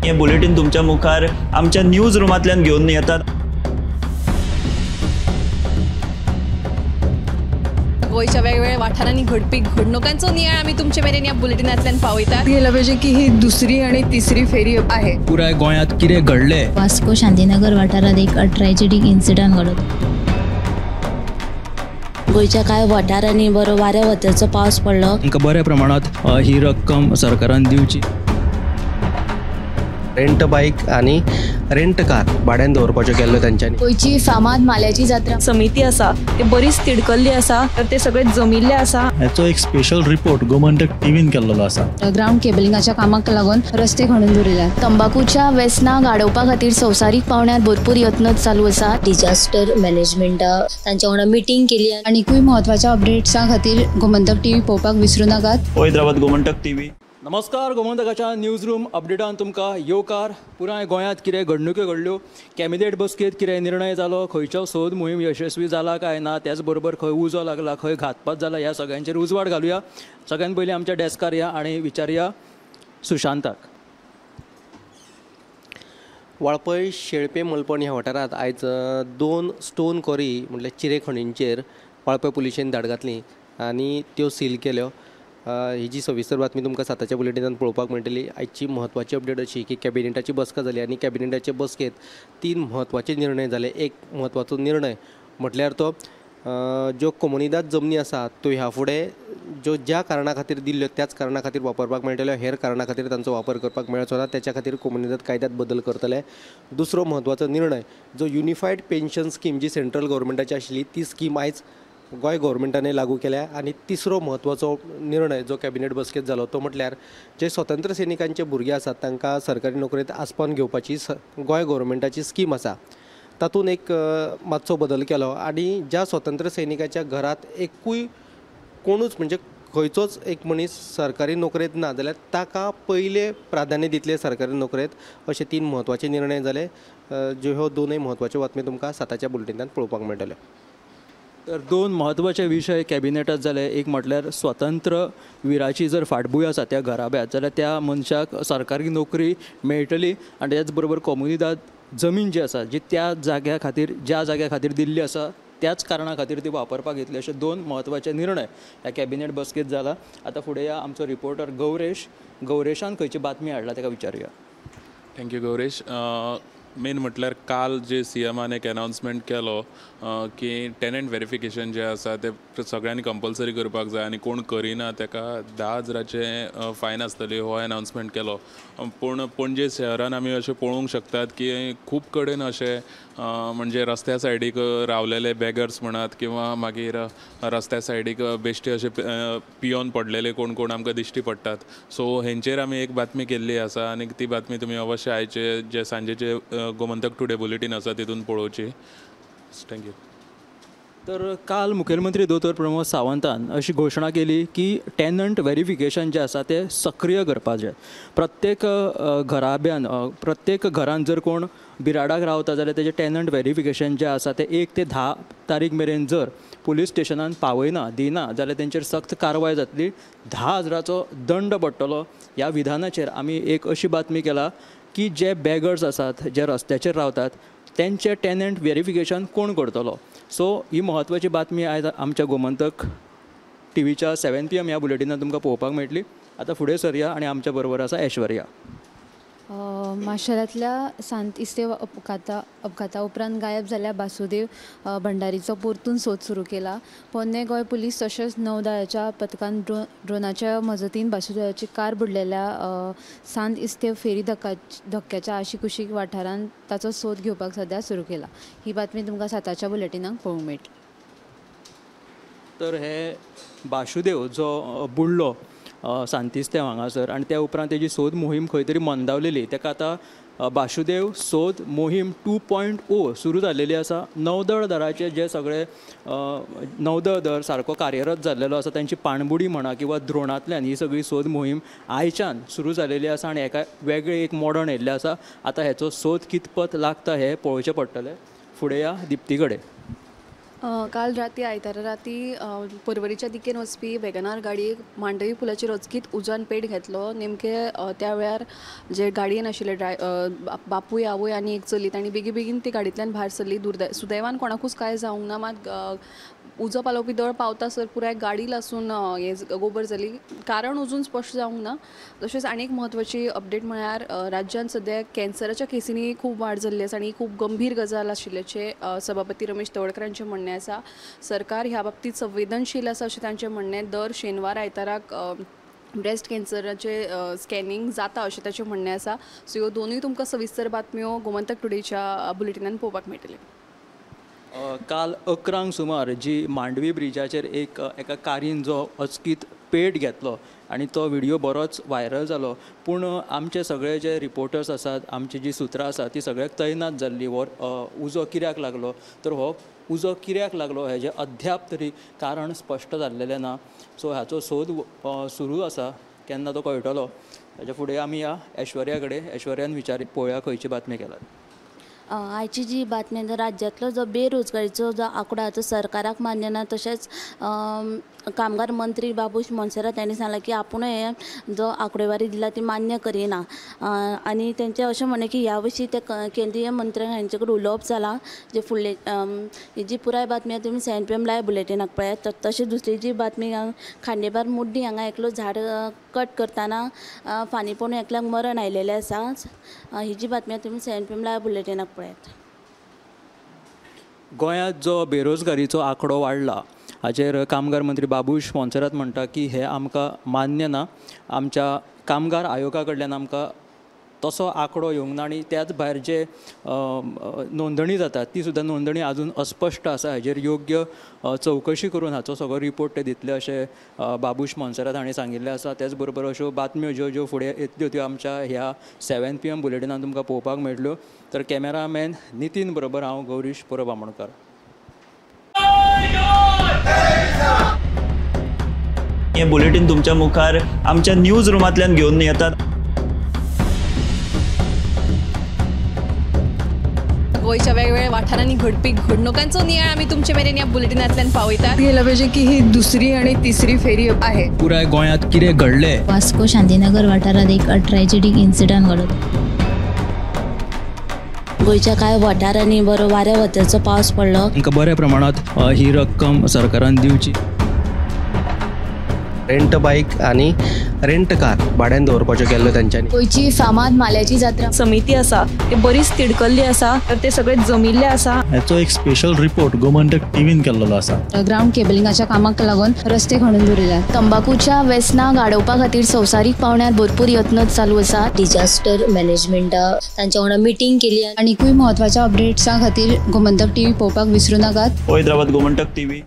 हे बुलेटीन तुमच्या मुखार आमच्या न्यूज रुमांतल्यान घेवन येतात. गोंयच्या वेगवेगळ्या वाठारांनी घडपी घडणुकांचो नियाळ आमी तुमचे मेरेन ह्या बुलेटिनांतल्यान पावयतात. गेला पाहिजे की ही दुसरी आणि तिसरी फेरी आहे. पुराय गोंयांत कितें घडलें. वास्को शांतीनगर वाठारांत एक ट्रॅजेडीक इन्सिडंट घडलो. गोंयच्या कांय वाठारांनी बरो वाऱ्या वताचो पावस पडलो. तांकां बऱ्या प्रमाणांत ही रक्कम सरकारान दिवची. रेंट बायक आनी रेंट कार भाड्यान दवरपाच्यो केल्ल्यो तांच्यांनी. गोंयची फामाद माल्याची जात्रा समिती आसा ते बरीच तिडकल्ली आसा, तर ते सगळे जमिल्ले आसा. हाचो एक स्पेशल रिपोर्ट गोमंतक टीव्हीन केल्लो आसा. ग्रावंड केबलिंगाच्या कामाक लागून रस्ते खणून दवरिल्यात. तंबाकूच्या वेसनाक आडोवपा खातीर संवसारीक पावंड्यार भरपूर यत्न चालू आसा. डिजास्टर मॅनेजमेंटा तांच्या वांगडा मिटींग केली. आनीकूय म्हत्वाच्या अपडेट्सां खातीर गोमंतक टीव्ही पळोवपाक विसरूं नाकात. पळयत रावात गोमंतक टीव्ही. नमस्कार, गोमंतकाच्या न्यूज रूम अपडेटान तुमकां येवकार. पुराय गोंयांत कितें घडणुक्यो घडल्यो, कॅबिनेट बसकेंत कितें निर्णय जालो, खंयचो सोद मोहीम यशस्वी जाला काय ना, त्याच बरोबर खंय उजो लागला, खंय घातपात जाला, ह्या सगळ्यांचेर उजवाड घालुया. सगळ्यान पयलीं आमच्या डेस्कार या आनी विचारया सुशांताक. वाळपय शेळपे मलपण ह्या वाठारांत आयज 2 स्टोन कोरी म्हटल्यार चिरे खणींचेर वाळपय पुलिशेन धाड घातली आनी त्यो सील केल्यो. ही जी सविस्तर बातमी तुमकां 7च्या बुलेटिनान पळोवपाक मेळटली. आयची म्हत्वाची अपडेट अशी की कॅबिनेटाची बसका जाली आनी कॅबिनेटाचे बसकेंत 3 म्हत्वाचे निर्णय जाले. एक म्हत्वाचो निर्णय म्हटल्यार तो ज्यो कोमुनिदाद जमनी आसा त्यो ह्या फुडें ज्यो ज्या कारणा खातीर दिल्ल्यो त्याच कारणा खातीर वापरपाक मेळटल्यो, हेर कारणा खातीर तांचो वापर करपाक मेळचो ना. त्याच्या खातीर कोमुनिदाद कायद्यांत बदल करतले. दुसरो म्हत्वाचो निर्णय जो युनिफायड पेन्शन स्कीम जी सेंट्रल गव्हर्मेंटाची आशिल्ली ती स्कीम आयज गोंय गव्हर्मेंटान लागू केल्या. आनी तिसरो म्हत्वाचो निर्णय जो कॅबिनेट बसकेंत जालो तो म्हटल्यार जे स्वतंत्र सैनिकांचे भुरगे आसात तांकां सरकारी नोकरेंत आसपावन घेवपाची गोंय गव्हर्मेंटाची स्कीम आसा तातूंत एक मातसो बदल केलो आनी ज्या स्वतंत्र सैनिकाच्या घरांत एकूय कोणूच म्हणजे खंयचोच एक मनीस सरकारी नोकरेंत ना जाल्यार ताका पयलें प्राधान्य दितले सरकारी नोकरेंत. अशे 3 म्हत्वाचे निर्णय जाले. ज्यो ह्यो दोनूय म्हत्वाच्यो बातमी तुमकां 7च्या बुलेटिनांत पळोवपाक मेळटल्यो. तर 2 म्हत्वाचे विशय कॅबिनेटात जाले. एक म्हटल्यार स्वतंत्र विराची जर फाटभूंय आसा त्या घराब्यांत जाल्यार त्या मनशाक सरकारी नोकरी मेळटली आनी त्याच बरोबर कोमुनिदाद जमीन जी आसा जी त्या जाग्या खातीर ज्या जाग्या खातीर दिल्ली आसा त्याच कारणा खातीर ती वापरपाक घेतली. अशे 2 म्हत्वाचे निर्णय ह्या कॅबिनेट बसकेंत जाला. आतां फुडें या आमचो रिपोर्टर गौरेश. गौरेशान खंयची बातमी हाडला ताका विचारुया. Thank you Gauresh. Main म्हटल्यार काल जे सीएमान एक अनाउन्समेंट केलो की टेनंट वेरिफिकेशन जें आसा तें सगळ्यांनी कंपल्सरी करपाक जाय आनी कोण करिना ताका 10,000 फायन आसतली हो अनाउन्समेंट केलो. पूण पणजे शहरान आमी अशें पळोवंक शकतात की खूब कडेन अशें म्हणजे रस्त्या सायडीक रावलेले बेगर्स म्हणात किंवा मागीर रस्त्या सायडीक बेश्टे अशे पियोन पडलेले कोण कोण आमकां दिश्टी पडटात. सो हेंचेर आमी एक बातमी केल्ली आसा आनी ती बातमी तुमी अवश्य आयचे जे सांजेचे गोमंतक टुडे बुलेटीन आसा तितून पळोवची. Thank you. तर काल मुखेलमंत्री दोतोर प्रमोद सावंतान अशी घोशणा केली की टेनंट वेरिफिकेशन जें आसा तें सक्रीय करपाचें. प्रत्येक घराब्यान प्रत्येक घरान जर कोण बिराडाक रावता जाल्यार तेजें टेनंट वेरिफिकेशन जें आसा तें 1 ते 10 तारीख मेरेन जर पुलीस स्टेशनान पावयना दिना जाल्यार तेंचेर सक्त कारवाय जातली, 10,000चो दंड पडटलो. ह्या विधानाचेर आमी एक अशी बातमी केला की जे बेगर्स आसात जे रस्त्याचेर रावतात तेंचें टेनंट वेरिफिकेशन कोण करतलो. सो ही म्हत्वाची बातमी आयज आमच्या गोमंतक टीव्हीच्या 7 PM ह्या बुलेटिनान तुमकां पळोवपाक मेळटली. आतां फुडें सरया आनी आमच्या बरोबर आसा ऐश्वर्या. माशेलांतल्या सांत इस्तेव अपघाता उपरांत गायब जाल्ल्या बासुदेव भंडारीचो परतून सोद सुरू केला. पोन्ने गोंय पुलीस तशेंच नौदळाच्या पथकान ड्रोनाच्या मजतीन बासुदेवाची कार बुडलेल्या सांत इस्तेव फेरी धक्क्याच्या आशिकुशीक वाठारांत ताचो सोद घेवपाक सद्या सुरू केला. ही बातमी तुमकां 7च्या बुलेटिनाक पळोवंक मेळटली. तर हे बासुदेव जो बुडलो सांतिस्तेव हांगासर आनी त्या उपरांत तेजी सोद मोहीम खंय तरी मंदावलेली, ताका आतां बासुदेव सोद मोहीम 2.0 सुरू जाल्लेली आसा. नौदळ दराचे जे सगळे नौदळ दर सारको कार्यरत जाल्लेलो आसा तांची पाणबुडी म्हणा किंवा द्रोणांतल्यान ही सगळी सोद मोहीम आयच्यान सुरू जाल्लेली आसा आनी एका वेगळें एक मोडण येयल्लें आसा. आतां हेचो सोद कितपत लागता हें पळोवचें पडटलें. फुडें या दिप्ती कडेन. काल राती आयतारा राती पर्वरीच्या दिकेन वचपी वेगनार गाडयेक मांडवी पुलाचेर अचकीत उज्यान पेट घेतलो. नेमके त्या वेळार जे गाडयेन आशिल्ले बापूय आवय आनी एक चली तांणी बेगीबेगीन ती गाडयेंतल्यान भायर सरली. सुदैवान कोणाकूच कांय जावंक ना, मात उजो पालोवपी दळ पावता सर पुराय गाडी लासून हे गोबर जाली. कारण अजून स्पश्ट जावंक ना. तशेंच आनी एक म्हत्वाची अपडेट म्हळ्यार राज्यांत सद्या कॅन्सराच्या केसींनी खूब वाड जाल्ली आसा आनी खूब गंभीर गजाल आशिल्ल्याचें सभापती रमेश तवडकर हांचें म्हणणें आसा. सरकार ह्या बाबतींत संवेदनशील आसा अशें तांचें म्हणणें. दर शेनवार आयताराक ब्रेस्ट कॅन्सराचें स्कॅनिंग जाता अशें ताचें म्हणणें आसा. सो ह्यो दोनूय तुमकां सविस्तर बातम्यो गोमंतक टुडेच्या बुलेटिनान पळोवपाक मेळटल्यो. काल 11 सुमार जी मांडवी ब्रिजाचेर एका कारीन जो अचकीत पेट घेतलो आनी तो व्हिडियो बरोच व्हायरल जालो. पूण आमचे सगळे जे रिपोर्टर्स आसात, आमची जी सुत्रां आसात ती सगळ्याक तैनात जाल्ली. हो उजो कित्याक लागलो, तर हो उजो कित्याक लागलो हेजें अद्याप तरी कारण स्पश्ट जाल्लेलें ना. सो हाचो सोद सुरू आसा, केन्ना तो कळटलो. ताच्या फुडें आमी ह्या ऐश्वर्या कडेन, ऐश्वर्यान विचार पळोवया खंयची बातमी केला. आयची जी बातमी राज्यांतलो जो बेरोजगारीचो जो आंकडो आसा तो सरकाराक मान्य ना. तशेंच कामगार मंत्री बाबूश मोन्सेरात हांणी सांगलां की आपूण हे जो आंकडेवारी दिला ती मान्य करिना आनी तेंचें अशें म्हणणें की ह्या विशीं ते केंद्रीय मंत्री हांचे कडेन उलोवप जालां. जे फुडले ही जी पुराय बातमी आसा तुमी 7 PM live बुलेटिनाक पळयात. तशें दुसरी जी बातमी खांडेपार मुड्डी हांगा एकलो झाड कट करतना फांदी पडून एकल्याक मरण आयिल्लें आसा. ही जी बातमी आसा तुमी 7 PM live बुलेटिनाक पळयात. गोंयांत जो बेरोजगारीचो आंकडो वाडला हाचेर कामगार मंत्री बाबूश मोन्सेरात म्हणटा की हे आमकां मान्य ना. आमच्या कामगार आयोगा कडल्यान आमकां तसो आंकडो येवंक ना आनी त्याच भायर जे नोंदणी जाता ती सुद्दां नोंदणी अजून अस्पश्ट आसा. हाजेर योग्य चवकशी करून हाचो सगळो रिपोर्ट ते दितले अशें बाबूश मोन्सेरात हांणी सांगिल्लें आसा. त्याच बरोबर अश्यो बातम्यो ज्यो ज्यो फुडें येतल्यो त्यो आमच्या ह्या 7 PM बुलेटिनान तुमकां पळोवपाक मेळटल्यो. तर कॅमेरामॅन नितीन बरोबर हांव गौरीश परब आमोणकर. हे बुलेटीन तुमच्या मुखार आमच्या न्यूज रुमांतल्यान घेवन येतात. गोंयच्या वेगवेगळ्या वाठारांनी घडपी घडणुकांचो नियाळ आमी तुमचे मेरेन ह्या बुलेटिनांतल्यान पावयतात. गेला पाहिजे की ही दुसरी आणि तिसरी फेरी आहे. पुराय गोंयांत कितें घडलें, वास्को शांतीनगर वाठारांत एक ट्रॅजेडीक इन्सिडंट घडलो. गोंयच्या कांय वाठारांनी बरो वाऱ्या वताचो पावस पडलो. तांकां बऱ्या प्रमाणांत ही रक्कम सरकारान दिवची. रेंट बायक आनी रेंट कार भाड्यान दवरपाच्यो केल्ल्यो तेंच्यांनी. गोंयची फामाद माल्याची जात्रा समिती आसा ती बरीच तिडकल्ली आसा, तर ते सगळे जमिल्ले आसा. हाचो एक स्पेशल रिपोर्ट गोमंतक टीव्हीन केल्लो आसा. ग्रावंड केबलिंगाच्या कामाक लागून रस्ते खणून दवरिल्यात. तंबाकूच्या व्यसनाक आडोवपा खातीर संवसारीक पावंड्यार भरपूर यत्न चालू आसात. डिजास्टर मॅनेजमेंटा तांच्या वांगडा मिटींग केली. आनीकूय म्हत्वाच्या अपडेट्सां खातीर गोमंतक टीव्ही पळोवपाक विसरू नाकात. पळयत रावात गोमंतक टीव्ही.